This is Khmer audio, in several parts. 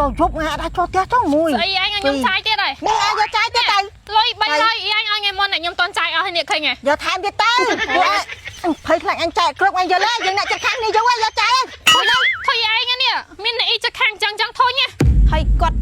ដល់យប់ថ្ងៃអត់អាចចូលផ្ទះចុងមួយ ស្អីឯងឲ្យខ្ញុំចាយទៀតហើយ នេះឯងយកចាយទៀតទៅ លុយ300អ៊ីឯងឲ្យថ្ងៃមុនអ្នកខ្ញុំតន់ចាយអស់ហើយនេះឃើញហ៎ យកថែមទៀតទៅពួកឯងភ័យខ្លាចអញចែកគ្រប់អញយកឡើយយើងអ្នកចិត្តខាងនេះយកហើយយកចាយ ធុញធុញឯងនេះមានអ្នកអ៊ីចិត្តខាងចឹងចឹងធុញណា ហើយគាត់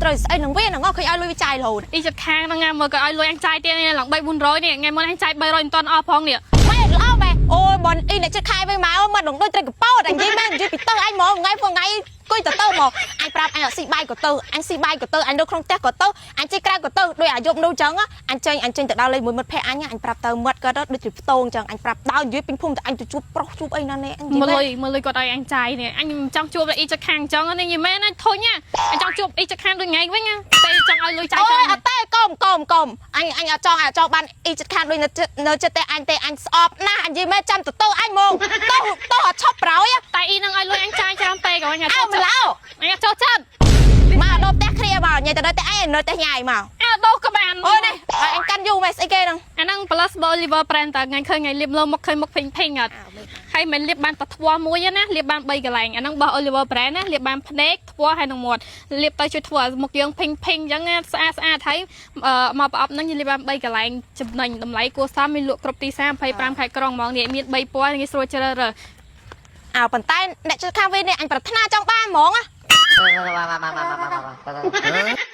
ត្រូវស្អីនឹងវាហ្នឹងឃើញឲ្យលុយវាចាយរហូត អ៊ីចិត្តខាងហ្នឹងណាមើលក៏ឲ្យលុយអញចាយទៀតនេះឡើង3 400នេះថ្ងៃមុនអញចាយ300មិនតន់អស់ផងនេះ ម៉ែល្អម៉ែអូយបនអ៊ីអ្នកចិត្តខាយវិញមកមកនឹងដូចត្រីកពោតអញនិយាយមែននិយាយពីទៅអញហ្មងថ្ងៃព្រោះថ្ងៃគួយទៅទៅមកអញប្រាប់អញអត់ស៊ីបាយក៏ទៅអញស៊ីបាយក៏ទៅអញនៅក្នុងផ្ទះក៏ទៅអញជិះក្រៅក៏ទៅដូចអាយប់នោះចឹងអញចេញអញចេញទៅដល់លេខមួយមិត្តភក្តិអញអញប្រាប់ទៅមាត់គាត់ដូចជាផ្ទងចឹងអញប្រាប់ដល់និយាយពេញភូមិទៅអញទៅជួបប្រុសជួបអីណានេះអញនិយាយ មើលលុយមើលលុយគាត់ឲ្យអញចាយនេះអញមិនចង់ជួបអ៊ីចិត្តខាងចឹងនេះនិយាយមែនណាធុញណាអញចង់ជួបអ៊ីចិត្តខាងដូចថ្ងៃវិញណាតែចង់ឲ្យលុយចាយ អូ ច្រើន យអត់ទេកុំកុំកុំអញអញអត់ចង់អត់ចង់បានអ៊ីចិត្តខាងដូចនៅនៅចិត្តទេអញទេអញស្អប់ណាស់អញនិយាយមែនចាំទៅទៅអញហ្មងទៅទៅអត់ឈប់ប្រោយ តែអ៊ីនឹងឲ្យលុយអញចាយច្រើនពេកអញអត់ អើ ចូលចិត្ត មឡោ អញអត់ចូលចិត្ត មកដល់ផ្ទះគ្នាមកញ៉ៃទៅដល់ផ្ទះអញនៅផ្ទះញ៉ៃមក អើដោះក៏បាន អូយនេះឲ្យអញកាន់យូរមែនស្អីគេហ្នឹង អាហ្នឹង Plus Oliver Brand តើថ្ងៃឃើញថ្ងៃលាបលើមុខឃើញមុខភេងភេងអត់ហើយមិនលាបបានតែថ្ពាល់មួយទេណាលាបបាន3កន្លែងអាហ្នឹងរបស់ Oliver Brand ណាលាបបានភ្នែកថ្ពាល់ហើយនឹងមាត់លាបទៅជួយធ្វើឲ្យមុខយើងភេងភេងអញ្ចឹងណាស្អាតស្អាតហើយអឺមកប្រអប់ហ្នឹងយើងលាបបាន3កន្លែងចំណេញតម្លៃគួរសមមានលក់គ្រប់ទីផ្សារ25ខែក្រុងហ្មងនេះមាន3ពណ៌ងាយស្រួលជ្រើសរើស អើប៉ុន្តែអ្នកជិតខាងវិញនេះអញប្រាថ្នាចង់បានហ្មងណា មកមកមកមកមកមក